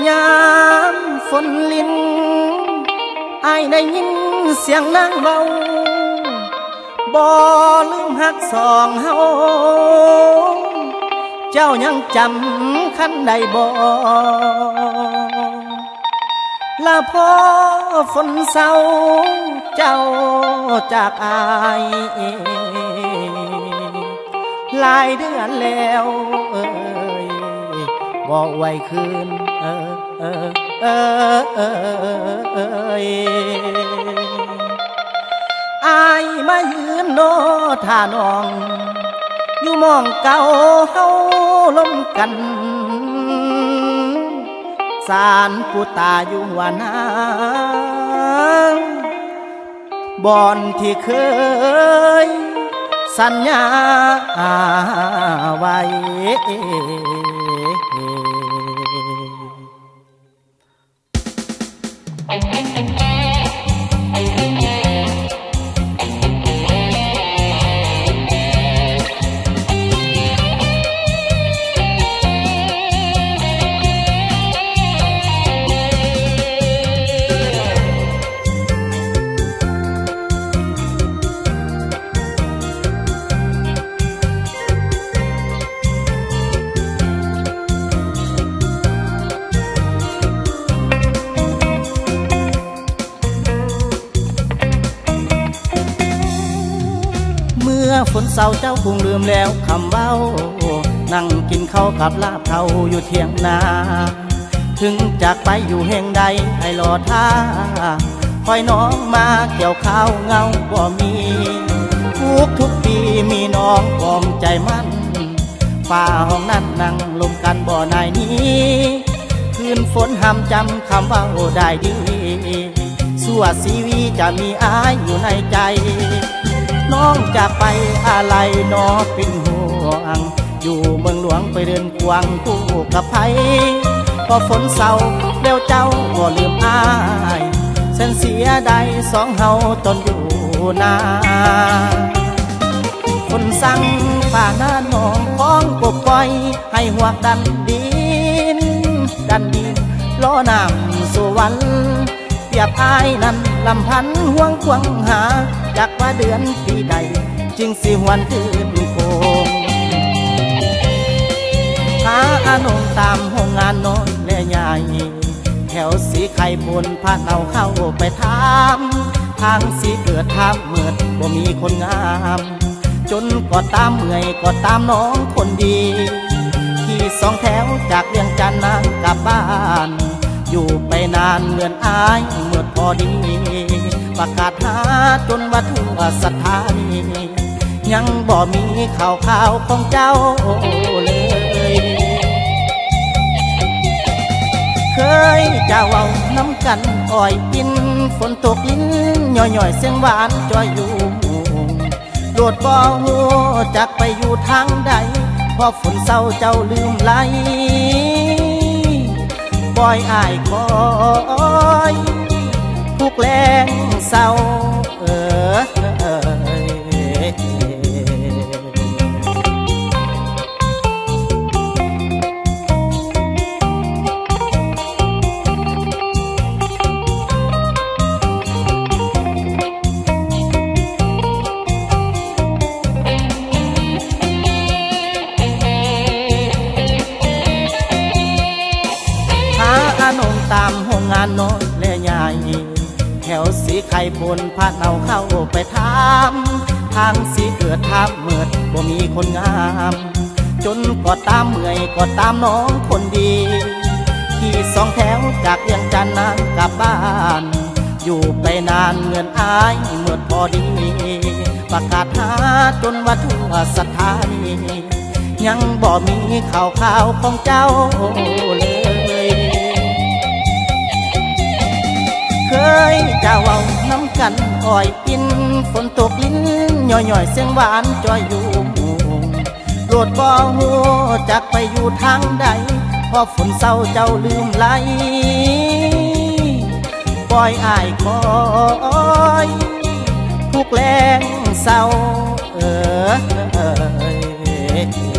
ຍາມຝົນລິນ ອ້າຍໄດ້ຍິນສຽງນາງເວົ້າ ບໍ່ລືມຮັກສອງເຮົາ ເຈົ້າຍັງຈຳຄັນໄດ້ບໍ່? ລະພໍຝົນເຊົາ ເຈົ້າຈາກອ້າຍ ຫຼາຍເດືອນແລ້ວເອີຍ ບໍ່ໄຫວຄືນເອີຍ ເອີຍ ເອີຍ ເອີຍ ອ້າຍມາຢືນລໍຖ້ານ້ອງ ຢູ່ໝ່ອງເກົ່າເຮົາລົມກັນ ສານປູຕາຢູ່ຫົວນາ ບ່ອນທີ່ເຄີຍສັນຍາໄວ້. ເມື່ອຝົນເຊົາເຈົ້າຄົງລືມແລ້ວຄຳເວົ້າ ນັ່ງກິນເຂົ້າກັບລາບເຂົ້າຢູ່ຖຽງນາ ເຖິງຈາກໄປຢູ່ແຫ່ງໃດໃຫ້ລໍຖ້າ ຄອຍນ້ອງມາກ່ຽວຂ້າວເຫງົາບໍ່ມີ ທຸກໆປີມີນ້ອງປອມໃຈມັນ ຝາຫ້ອງນັ້ນນັ່ງລົມກັນບໍ່ນາຍນີ້ ຄືນຝົນຫ້າມຈຳຄຳເວົ້າໄດ້ດີ ຊົ່ວຊີວິດຈະມີອ້າຍຢູ່ໃນໃຈ ນ້ອງຈາກໄປອາໄລໜໍເປັນຫ່ວງ ຢູ່ເມືອງຫຼວງໄປເດີນກວາງຄູ່ກັບໃຜ ພໍຝົນເຊົາແລ້ວເຈົ້າບໍ່ລືມອ້າຍ ແສນເສຍດາຍສອງເຮົາຕອນຢູ່ນາ ຝົນສັ່ງຟ້າໜ້າໜອງຂອງກົບປ່ອຍ ໃຫ້ຮວກດັນດິນ ດັນດິນລໍນ້ຳສູ່ວັນ ປຽບອ້າຍນັ້ນລຳພັນຫ່ວງຄວາງຫາ ຈັກວ່າເດືອນປີໃດ ຈຶ່ງຊິຫວນຄືນໂຄງ ຫາອານົງຕາມໂຮງງານນ້ອຍແລະໃຫຍ່ ແຖວສີໄຄໂພນພາເນົາເຂົ້າໄປຖາມ ທາງສີເກີດທາບມືດບໍ່ມີຄົນງາມ ຈົນກໍຕາມເມື່ອຍກໍຕາມນ້ອງຄົນດີ ຂີ່ສອງແຖວຈາກວຽງຈັນນາກັບບ້ານ ຢູ່ໄປນານເງິນອ້າຍໝົດພໍດີ ປະກາດຫາຈົນວ່າທົ່ວສະຖານີ ຍັງບໍ່ມີຂ່າວຄາວຂອງເຈົ້າເລີຍ ເຄີຍຈະເວົ້ານຳກັນອ້ອຍປິ່ນ ຝົນຕົກລິນຍ້ອຍໆ ສຽງຫວານຈ່ອຍຢູ່ ໂລດບໍ່ຮູ້ຈັກໄປຢູ່ທາງໃດ ເພາະຝົນເຊົາເຈົ້າລືມໄຫຼ ປ່ອຍອ້າຍຄອຍທຸກແລງເສົ້າ ເອີ. ຫາອານົງຕາມໂຮງງານນ້ອຍແລະໃຫຍ່ ແຖວສີໄຄໂພນພາເນົາເຂົ້າໄປຖາມ ທາງສີເກີດທາບມືດບໍ່ມີຄົນງາມ ຈົນກໍຕາມເມື່ອຍກໍຕາມນ້ອງຄົນດີ ຂີ່ສອງແຖວຈາກວຽງຈັນນາກັບບ້ານ ຢູ່ໄປນານເງິນອ້າຍໝົດພໍດີ ປະກາດຫາຈົນວ່າທົ່ວສະຖານີ ຍັງບໍ່ມີຂ່າວຄາວຂອງເຈົ້າເລີຍ ເຄີຍຈະເວົ້ານຳກັນອ້ອຍປິ່ນ ຝົນຕົກລິນຍ້ອຍໆ ສຽງຫວານຈ່ອຍຢູ່ ໂລດບໍ່ຮູ້ຈັກໄປຢູ່ທາງໃດ ເພາະຝົນເຊົາເຈົ້າລືມໄຫຼ ປ່ອຍອ້າຍຄອຍທຸກແລງເສົ້າ ເອີ.